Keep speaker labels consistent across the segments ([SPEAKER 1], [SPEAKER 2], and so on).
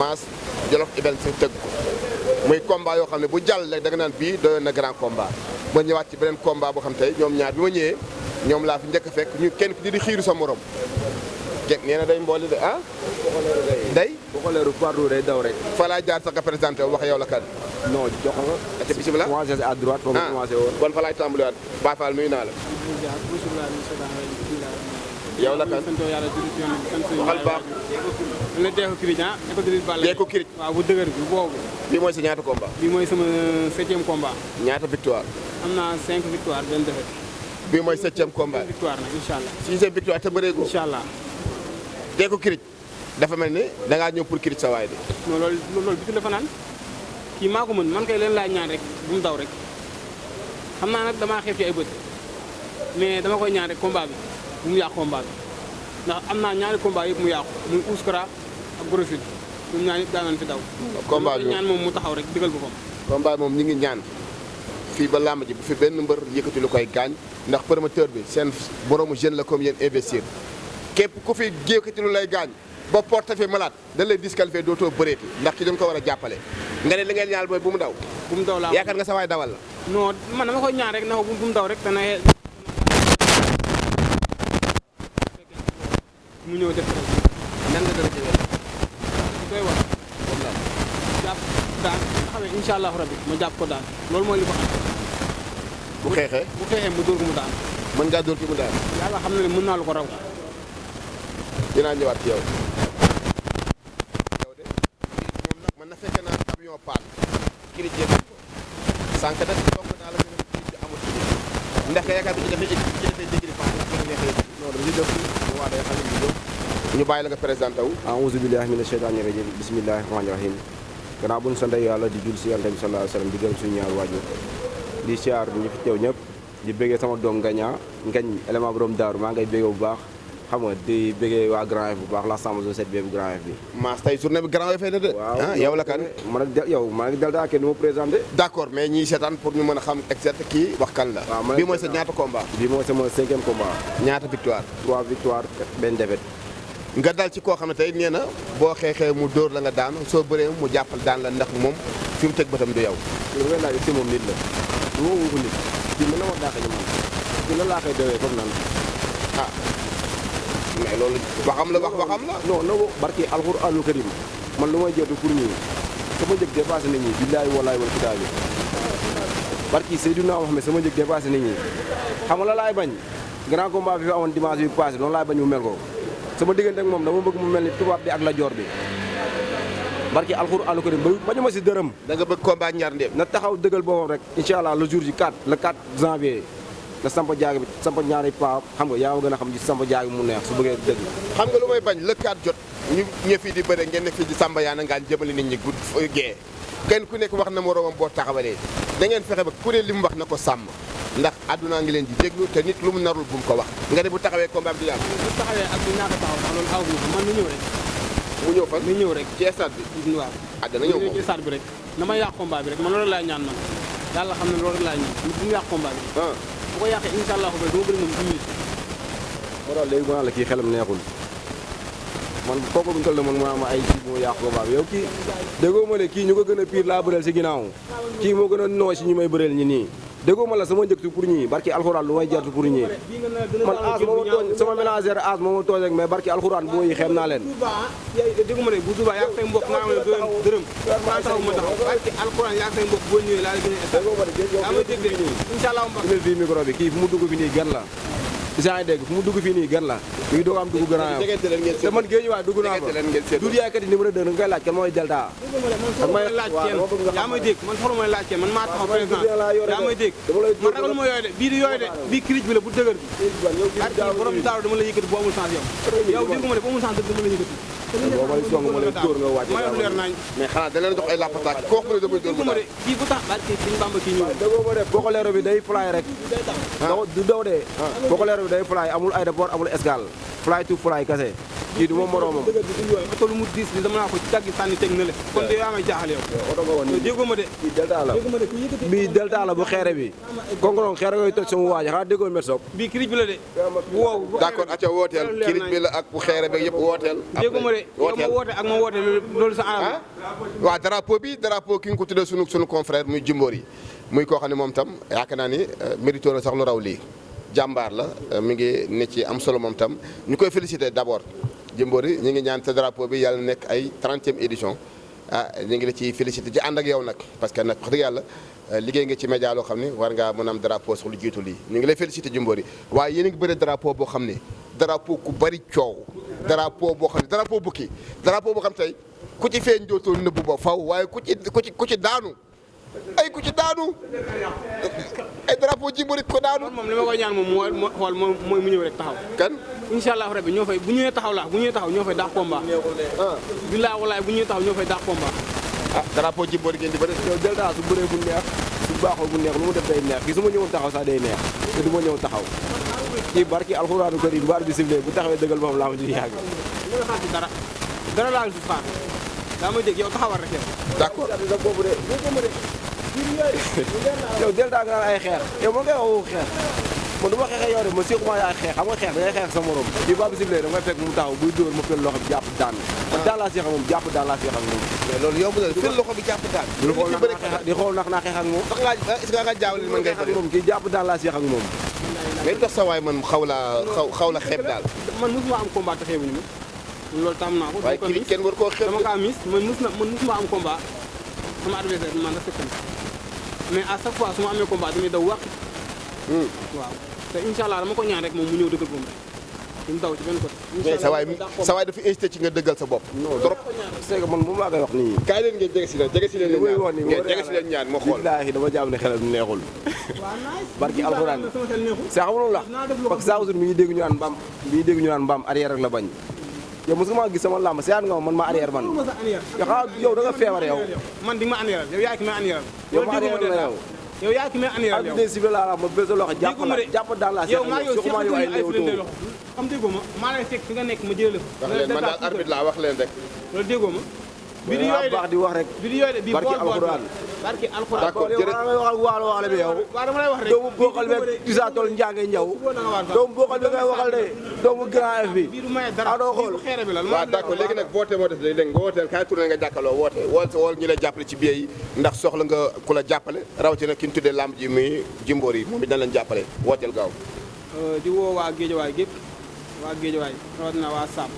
[SPEAKER 1] Mass Jolof Events tëgg ko muy combat yoo xam ne bu jàll rek da nga naan bii doyoon na grand combat ma ñëwaat ci beneen combat boo xam tey ñoom ñaar bi ma ñëwee ñoom laa fi njëkk a fekk ñu kenn ku di xiiru sa morom kenn nee na day mbooli de ah. day
[SPEAKER 2] bu xoolee partout day daw rek.
[SPEAKER 1] fa laa jaar sax nga présenté wax yow la kan.
[SPEAKER 2] non jox nga.
[SPEAKER 1] ati bisimilah
[SPEAKER 2] commencé à droite foofu commencé woon.
[SPEAKER 1] kon fa laay tàmbaliwaat Baye Fall nuyu naa la. yow la kan waxal baax.
[SPEAKER 3] la Deeko Kirij ah.
[SPEAKER 1] Deeko Kirij
[SPEAKER 3] waaw bu dëgër bi boobu.
[SPEAKER 1] bii mooy sa ñaata combat.
[SPEAKER 3] bii mooy sama 7e combat.
[SPEAKER 1] ñaata victoire.
[SPEAKER 3] am naa 5 victoire benn défaite.
[SPEAKER 1] bii mooy 7e combat.
[SPEAKER 3] victoire nag incha allah.
[SPEAKER 1] 6e victoire te bëreegoo.
[SPEAKER 3] incha allah.
[SPEAKER 1] Deeko Kirij dafa mel ni da ngaa ñëw pour Kirij sa waay de.
[SPEAKER 3] non loolu bitu la fa naan kii maa ko mën man kay leen laay ñaan rek bu mu daw rek xam naa nag damaa xeeb ci ay bët mais dama koy ñaan rek combat bi bu mu yàqu combat bi ndax am naa ñaari combat yëpp mu yàqu muy Ouskara ak Gorofil ñoom ñaar yëpp daanoon fi daw.
[SPEAKER 1] combat bi
[SPEAKER 3] ñaan moom mu taxaw rek digal boppam.
[SPEAKER 1] combat moom ñi ngi ñaan fii ba làmb ji bu fi benn mbër yëkkati lu koy gaañ ndax promoteur bi seen boroomu jeune la comme yéen investir képp ku fi yëkkati lu lay gaañ ba porte fi malade dañ lay disqualifié dootoo bëreeti ndax ki dañ ko war a jàppale nga ne li ngeen ñaar mooy bu mu daw.
[SPEAKER 3] bu mu daw laa
[SPEAKER 1] yaakaar nga sa waay dawal la.
[SPEAKER 3] non man dama koy ñaan rek na ko bu mu daw rek dana mu ñëw def rek.
[SPEAKER 1] nan nga dana jëwee
[SPEAKER 3] doy wax jàpp daan taxawee incha allahu rabbi ma jàpp ko daan loolu mooy li ko xam.
[SPEAKER 1] bu xeexee
[SPEAKER 3] bu xeexee mu dóor ko mu daan.
[SPEAKER 1] mën ngaa dóor ki mu daan.
[SPEAKER 3] yàlla xam na ne mën naa lu ko raw.
[SPEAKER 1] dinaa ñëwaat ci yow. yow de moom nag mën na fekk naa camion paan Kirij jéem ko sànq nag toog naa la gën a Kirij amul ci ndax yaakaar bi ci defee dégg paan la gën a neexee non dama ci def waa day xam ne ñu bàyyi la nga présenté wu.
[SPEAKER 2] a'uuzu billaahi mina sheytaani rajiim bismillaahi rahmaani rahiim gannaaw bu ñu sant yàlla di jul si yonent bi sallallaahu alayhi wa sallam di gërëm suñu ñaar waajur di siyaar ñi fi teew ñëpp di bëggee sama doom ngañ élément borom daaru maa ngay bëggee bu baax xam nga di bëggee waa Grand Yoff bu baax l'ensemble de cette bu Grand Yoff bi.
[SPEAKER 1] Mass tey journée bi Grand Yoff fay na de.
[SPEAKER 2] waaw
[SPEAKER 1] yow la kan.
[SPEAKER 2] man ak yow maa ngi Delta kenn du ma présenté.
[SPEAKER 1] d' accord mais ñiy seetaan pour ñu mën a xam exact kii wax kan la.
[SPEAKER 2] waaw
[SPEAKER 1] bii mooy sa ñaata combat.
[SPEAKER 2] bii mooy sama 5e combat.
[SPEAKER 1] ñaata victoire.
[SPEAKER 2] 3 victoire benn défaite.
[SPEAKER 1] nga dal ci koo xam ne tey nee na boo xeexee mu dóor la nga daanu soo bëree mu jàppal daan la ndax moom fi mu teg bëtam du yow.
[SPEAKER 2] li may laaj si moom nit la lu ma wugu nit kii mën na ma daaxee ñu man kii la laa koy dewee comme nan
[SPEAKER 1] ah mais loolu waxam la waxam la.
[SPEAKER 2] non non barki alxuraanul karim man lu may jëtu pour ñii sama njëg dépassé nit ñi billaahi wallaahi wal kitaabi barki Seydina Muhammad sama njëg dépassé nit ñi xam nga la laay bañ grand combat bi fi amoon dimanche bi passé noonu laay bañ mu mel ko sama diggante ak moom dama bëgg mu mel ni tubaab bi ak la joor bi barki alxuraanul karim bañu ma si dërëm.
[SPEAKER 1] da nga bëgg combat ñaar ndéem.
[SPEAKER 2] na taxaw dëggal boppam rek incha allah le jour ji 4 le 4 janvier na samp jaag bi samp ñaari paa xam nga yaa ma gën a xam ci samp jaag bi mu neex su bëggee dëgg.
[SPEAKER 1] xam nga lu may bañ le 4 jot ñu ñë fii di bëre ngeen ne fii di samba yaana ngaan jëmale nit ñi gudd gee kenn ku nekk wax na moroomam boo taxawalee da ngeen fexe ba ku ne li mu wax na ko sàmm ndax àdduna ngi leen di déglu te nit lu mu narul bu mu ko wax nga ne bu taxawee combat bi du yàgg.
[SPEAKER 3] bu taxawee ak bu ñaata taxaw sax loolu aw man nu ñëw rek.
[SPEAKER 1] mu ñëw fan
[SPEAKER 3] nu ñëw rek
[SPEAKER 1] ci stade bi.
[SPEAKER 3] waaw
[SPEAKER 1] ah dana ñëw moom
[SPEAKER 3] ci stade bi rek na ma yàq combat bi rek man loolu laay ñaan man yàlla xam ne loolu rek laay ñaan bu mu yàq combat bi. bu ko yàqee incha allah dama bëri moom 10 minutes.
[SPEAKER 2] moo tax léegi mu naan la kii xelam neexul man kooku bu ñu toll nii man mu naan ma ay kii bu mu yàq combat bi yow kii déggoo ma ne kii ñu ko gën a pire laa bëreel si ginnaaw kii moo gën a noo si ñu may bëreel ñi nii déggoo ma la sama njëktu pour ñii barki alxuraan lu may jartu pour ñii man as moo ma tooñ sama ménagère as moo ma tooñ rek mais barki alxuraan boo yi xem naa leen
[SPEAKER 3] déggu ma ne bu subaa yaa ngi say mbokk nga xam ne doon dërëm maa taxaw ma taxaw barki alxuraan yaa ngi say mbokk boo ñëwee laa la gën a yaa may dégg incha allah
[SPEAKER 2] mel fii micro bi kii fu mu dugg fi nii gan la isa ngi dégg fu mu dugg fii nii gan la mi ngi doog am dugg Grand Yoff te man géej waay dugg naa fa du yaaykat yi numéro 2 nga koy laaj kan mooy Delta
[SPEAKER 3] may laaj kenn yaa may dégg man soxla mooy laaj kenn man maa taxaw président yaa may dégg man ragal ma yooyu de bii di yooyu de bii Kirij bi la bu dëgër bi ak borom daaru dama la yëkkati bu amul sens yow déggu ma de bu amul sens dama la yëkkati
[SPEAKER 2] boo may song ma lay dóor nga wàcce
[SPEAKER 3] ma leer nañ
[SPEAKER 1] mais xanaa da leen jox ay lapataak koo xam ne damay dóor mu daal
[SPEAKER 3] kii bu tax barki Sëñ Bamba kii ñëw
[SPEAKER 2] déggoo ma de Bokolero bi day fly rek du daw de Bokolero bi day fly amul aéroport amul escale fly to fly kase kii du ma moroomam.
[SPEAKER 3] dëgg bi du yooyu oto lu mu diis bi dama naa ko jàggi sànni teg na le kon de yaa may jaaxal yow
[SPEAKER 2] oto nga woon nii
[SPEAKER 3] déggoo ma de
[SPEAKER 2] kii delta la
[SPEAKER 3] déggoo ma de ku yëkkati
[SPEAKER 2] bii delta la bu xeere bi konkonoon xeere yooyu toj sama waaja xanaa déggoo mer soog
[SPEAKER 3] bii kirij bi la de wow
[SPEAKER 1] d'accord acca wooteel kirij bi la ak bu xeere beeg yëpp wooteel
[SPEAKER 3] déggoo ma de yow ma woote ak ma woote loolu sa anam
[SPEAKER 1] waaw drapeau ki nga ko tuddee sunu confrère muy Jimbori yi muy koo xam ne moom tam yaakaar naa ni mérito na sax lu raw lii jàmbaar la mi ngi ne ci am solo moom tam ñu koy féliciter d'abord Jimbori ñu ngi ñaan sa drapeau bi yàlla nekk ay 30e édition ñu ngi la ciy féliciter ci ànd ak yow nag parce que nag wax dëgg yàlla liggéey nga ci média loo xam ne war ngaa mën a am drapeau sax lu jiitu lii ñu ngi lay féliciter Jimbori waaye yéen a ngi bëre drapeau boo xam ne drapeau ku bari coow drapeau boo xam ne drapeau bukki drapeau boo xam tey ku ci feeñ dootoo nëbbu ba faw waaye ku ci daanu ay ku ci daanu ay drapeau Jimbori ko daanu.
[SPEAKER 3] moom li ma koy ñaan moom moo xool mooy mu ñëw rek taxaw.
[SPEAKER 1] kan.
[SPEAKER 3] incha allah rabbi ñoo fay bu ñëwee taxaw la bu ñëwee taxaw ñoo fay daax combat. billaay walaay bu ñëwee taxaw ñoo fay daax combat.
[SPEAKER 1] drapeau Jimbori ngeen di bëri.
[SPEAKER 2] yow delta su bëree bu neex su baaxoo bu neex lu mu def day neex kii su ma ñëwoon taxaw sax day neex te du ma ñëw taxaw kii barki alxuraanu karim bu arbitre bi sifflé bu taxawee dëggal boppam laa ma di yàgg.
[SPEAKER 3] loolu xaar ci dara laa si xaar daa may dégg yow taxawal rek yow.
[SPEAKER 1] d'accord.
[SPEAKER 2] yow delta nga naan ay xeex yow man ngay wax xeex man du ma xeexee yow de ma siquma ay xeex xam nga xeex da ngay xeex sa morom bii ba bi sifflé da ngay fekk mu taxaw buy dóor ma fel loxo bi jàpp daan man daan laa seex ak moom jàpp daan laa seex ak moom
[SPEAKER 1] mais loolu yomb na fel loxo bi jàpp daan.
[SPEAKER 2] di xool ndax naa xeex ak moom
[SPEAKER 1] est-ce que nga jaawale man ngay bëri
[SPEAKER 2] moom kii jàpp daan laa seex ak moom
[SPEAKER 1] mais tax sa waay man xaw la xeeb daal.
[SPEAKER 3] man mosuma am combat te xeebuñu ma loolu tam naa ko.
[SPEAKER 1] waaye kii kenn war koo xeeb
[SPEAKER 3] dama kaa mis man mosuma am combat sama adversaire man respecté na mais à chaque fois su ma amee combat damay daw wàq. waaw te incha allah dama ko ñaan rek moom mu ñëw dëggal boom rek du mu daw ci benn côté.
[SPEAKER 1] mais sa waay dafa incité ci nga dëggal sa bopp.
[SPEAKER 2] non trop c'est que man moom laa koy wax nii.
[SPEAKER 1] kaay leen ngeen jege si leen ñaan moo xool.
[SPEAKER 2] billaahi dama jàpp ne xelam neexul. barki alxuraan saa xamul la parce que saa usul mi ngi dégg ñu naan mbaam arrière rek la bañ. yow mos nga maa gis sama làmb seet nga man ma arrière man. yow da nga feebar yow.
[SPEAKER 3] man di nga ma arrière yow yaa ki may arrière.
[SPEAKER 2] yow ma arrière la yow.
[SPEAKER 3] yow yaa ki may arrière yow.
[SPEAKER 2] ak des civils laa ma bés loxo jàpp daal laa
[SPEAKER 3] yow maa yow seqatuñu ay filante loxo xam déggoo ma maa lay fekk fi nga nekk ma jëlee la.
[SPEAKER 1] wax leen man daal arbitre laa wax leen rek.
[SPEAKER 3] loolu déggoo ma. bi di yooyu de
[SPEAKER 2] baax di wax rek.
[SPEAKER 3] bi di yooyu de bii
[SPEAKER 2] barki alxuraan.
[SPEAKER 3] barki alxuraan.
[SPEAKER 1] d'accord
[SPEAKER 2] jërëjëf yow nga waxal waalo bi yow.
[SPEAKER 3] waaw dama lay wax rek.
[SPEAKER 2] doomu bokkal beeg Tisa Tol Ndiange Ndiaw. doomu bokkal bi ngay waxal de. doomu grand F bi.
[SPEAKER 3] bii du maye dara
[SPEAKER 2] doo xool.
[SPEAKER 3] xeere bi la.
[SPEAKER 1] waaw d'accord léegi nag woote moo def léegi nga wooteel kaay tourné nga jàkkaloo woote wool ñu la jàppale ci biir yi ndax soxla nga ku la jàppale rawatina ki ñu tuddee lamb ji muy Jimbori yi moom it dañ leen jàppale wooteel gaaw.
[SPEAKER 3] di woo waa Géejawaay gépp waa Géejawaay rawatina waa Sam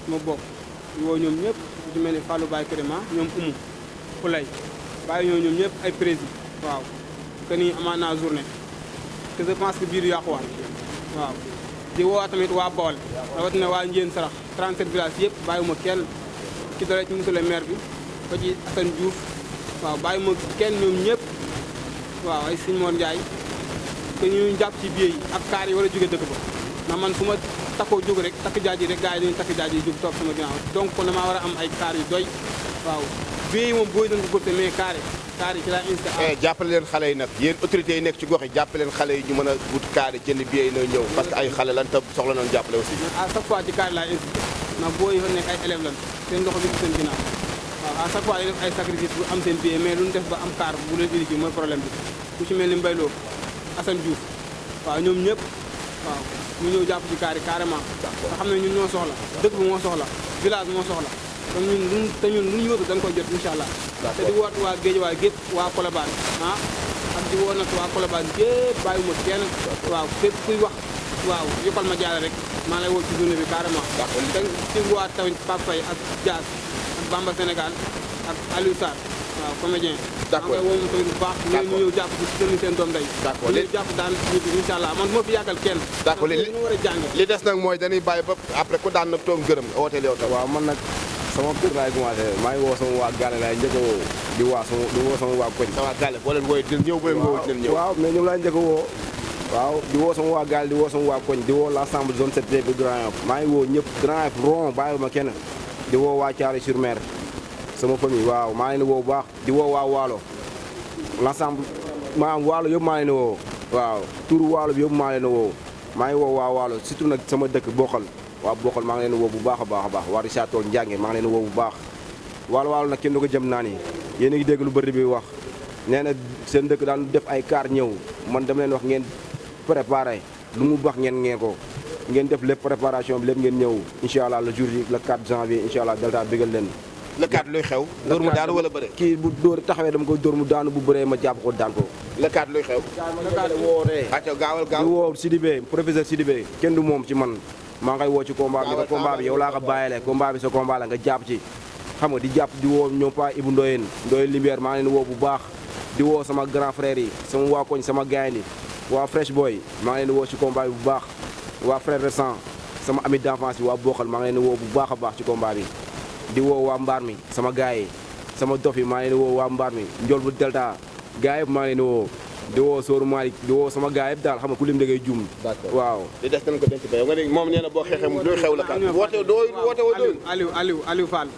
[SPEAKER 3] ma bokk di woo ñoom ñëpp ku ci mel ni Fallou Baye Kéréma ñoom Oumou Poulay bàyyi ñoom ñëpp ay président waaw que ni amaan naa journée te je pense que bii du yàquwaat waaw di woo tamit waa Bawol rawatina waa Ndiène Sarax 37 villages yëpp bàyyiwuma kenn ci dara ci monsieur le maire bi ba ci Assane Diouf waaw bàyyiwuma kenn ñoom ñëpp waaw ay Sëñ Mor Ndiaye que ñu jàpp ci biir yi ak kaar yi war a jóge dëkk ba ndax man fu ma takkoo jóg rek takk jaaj yi rek gars yi dañuy takk jaaj yi jóg toog sama ginnaaw donc kon damaa war a am ay kaar yu doy waaw biir yi moom booy dañ ko gëste mais kaar yi ci laa insisté
[SPEAKER 1] jàppale leen xale yi nag yéen autorités yi nekk ci gox yi jàppale leen xale yi ñu mën a wut kaar yi jënd billet yi na ñëw parce que ay xale lan te soxla nañu jàppale aussi
[SPEAKER 3] à chaque fois ci kaar yi laa insisté ndax booy yi fa nekk ay élèves lan seen loxo bi ci seen ginnaaw waaw à chaque fois dañuy def ay sacrifice bu am seen billet mais lu ñu def ba am kaar bu leen indi fii mooy problème bi ku ci mel ni Mbaye Lo Assane Diouf waaw ñoom ñëpp waaw ñu ñëw jàpp ci kaar yi carrément nga xam ne ñun ñoo soxla dëkk bi moo soxla village moo soxla kon ñun lu ñu yóotu dañ koy jot incha allah te di woot waa Géejawaay gépp waa Colobane ak di woo nag waa Colobane gépp bàyyiwuma kenn waaw fépp kuy wax waaw yokkal ma jaale rek maa lay woo ci journée bi carrément te ci waa tamit Pape Faye ak Diaz ak Bamba Sénégal ak Aliou Sarr waaw comédien
[SPEAKER 1] d'accord
[SPEAKER 3] maa ngi woo tamit bu baax ñu ñëw jàpp ci jënd seen doom day
[SPEAKER 1] d'accord
[SPEAKER 3] ñu jàpp daan ñibbi incha allah man moo fi yàggal kenn
[SPEAKER 1] d'accord
[SPEAKER 3] ñu war a jàng
[SPEAKER 1] li des nag mooy dañuy bàyyi ba après ku daan na toog gërëm wooteel yow tam
[SPEAKER 2] waaw man nag sama kër laay commencé maa ngi woo sama waa gaale laay njëkk a woo di woo sama waa koñ
[SPEAKER 1] sa waa gaale boo leen wooyee dinañ ñëw boo leen woowu dinañ ñëw
[SPEAKER 2] waaw mais ñoom laay njëkk a woo waaw di woo sama waa gaale di woo sama waa koñ di woo l'ensemble zone 7 bi Grand Yoff maa ngi woo ñëpp Grand Yoff rond bàyyiwuma kenn di woo waa Thiaroye sur Mer sama famille waaw maa ngi leen woo bu baax di woo waa Waalo l'ensemble maanaam Waalo yëpp maa leen woo waaw turu Waalo bi yëpp maa leen woo maa ngi woo waa Waalo surtout nag sama dëkk bokkal waa Bokhol maa ngi leen woo bu baax a baax waa Richard Toll Njànge maa ngi leen woo bu baax waalo nag kenn du ko jëm naa ni yéen a ngi dégg lu bëri bi wax nee na seen dëkk daan def ay kaar ñëw man dama leen wax ngeen préparé lu mu baax ngeen ko ngeen def lépp préparation bi lépp ngeen ñëw incha allah le jour yi le 4 janvier incha allah Delta bégal leen
[SPEAKER 1] le 4 luy xew dóor mu daanu wala bëre
[SPEAKER 2] kii bu dóor taxawee dama koy dóor mu daanu bu bëree ma jàpp ko daan ko
[SPEAKER 1] le 4 luy xew acca gaawal
[SPEAKER 2] di woo Sidibé professeur Sidibé kenn du moom ci man maa ngay woo ci combat bi combat bi yow laa ko bàyyile combat bi sa combat la nga jàpp ci xam nga di jàpp di woo ñoom pa Ibou Ndoyen Linguère maa ngi leen woo bu baax di woo sama grand frère yi sama waa koñ sama gaay yi waa Fresh Boy maa ngi leen woo ci combat bi bu baax waa frère récent sama ami d'enfance bi waa Bokhol maa ngi leen woo bu baax a baax ci combat bi di woo waa mbaar mi sama gaay yi sama dof yi maa ngi leen woo waa mbaar mi njool bu Delta gaay yëpp maa ngi leen woo di woo Sooru Malick di woo sama gaay yëpp daal xam nga ku lim da ngay jum waaw
[SPEAKER 1] di des nañ ko denc ba yow nga ne moom nee na boo xeexee mu doy xew la kat woote doo woote woo doy
[SPEAKER 3] Aliou Fall